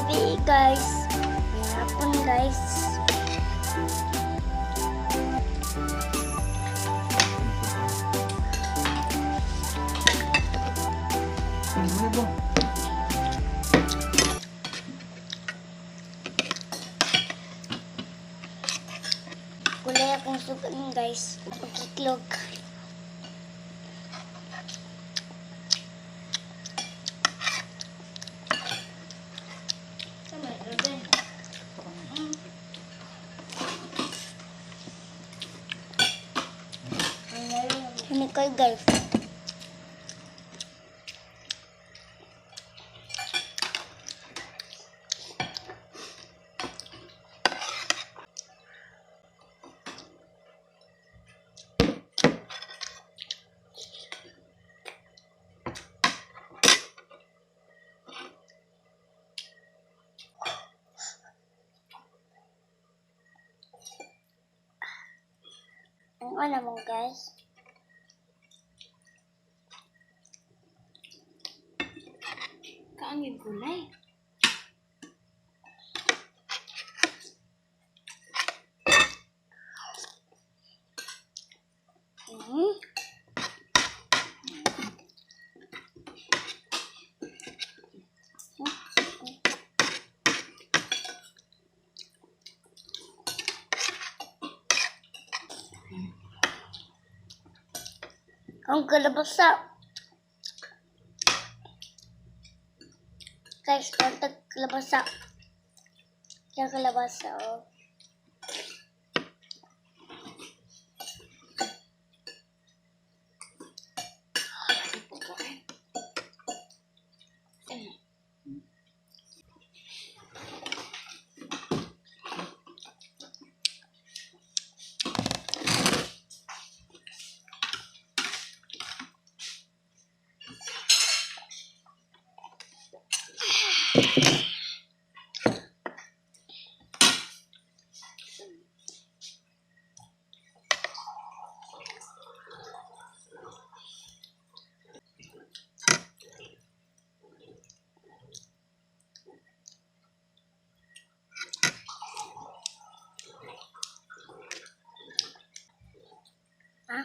Gabi, guys. May hapon, guys. Ano ba? Kulay akong sugan, guys. Pagkiklog. Hindi kayo, guys. Ang ano mo, guys? Kaangin gulay. Ang kalabasa. Guys, pantag kalabasa. Yung kalabasa, oh. Ha?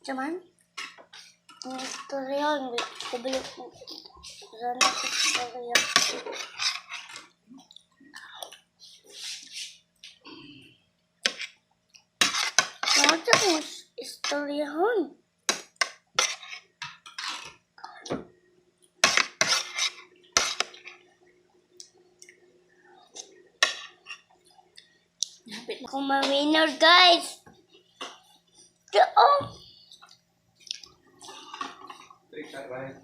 Cuman, ang istorya, kabalik ko. Sana sa istorya. Ano mo istoryahon? Napit na. Ako ma-winner, guys! Oh! Take that, right?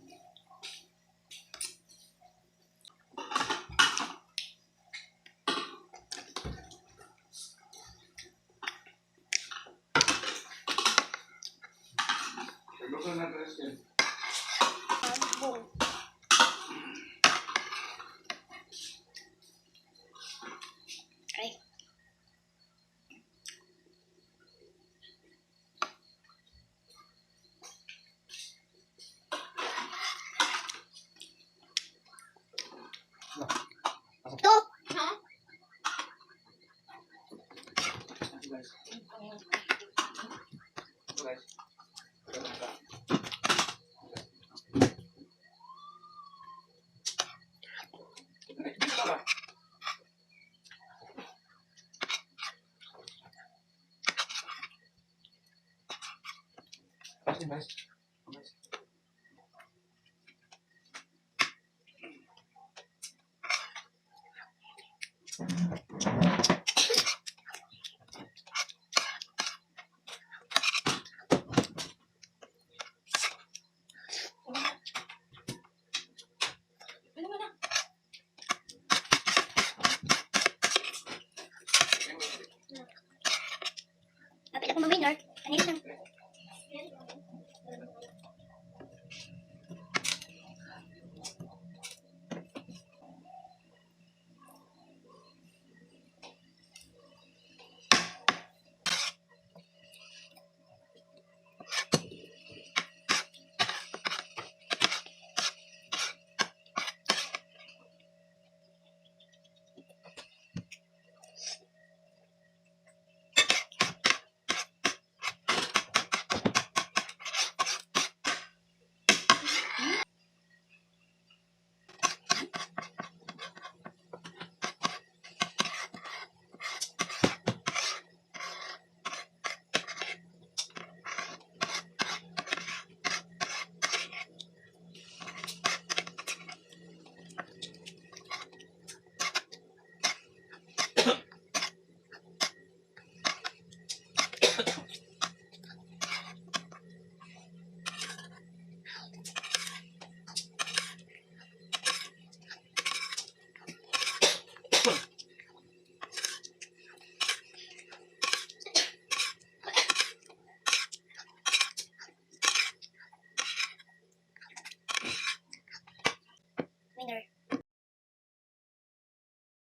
Luto na tres yan. Boom. Ay. Ito! Ha? Ito, guys. Ito, guys. Ito, guys. Dito ba? Guys, guys. Guys.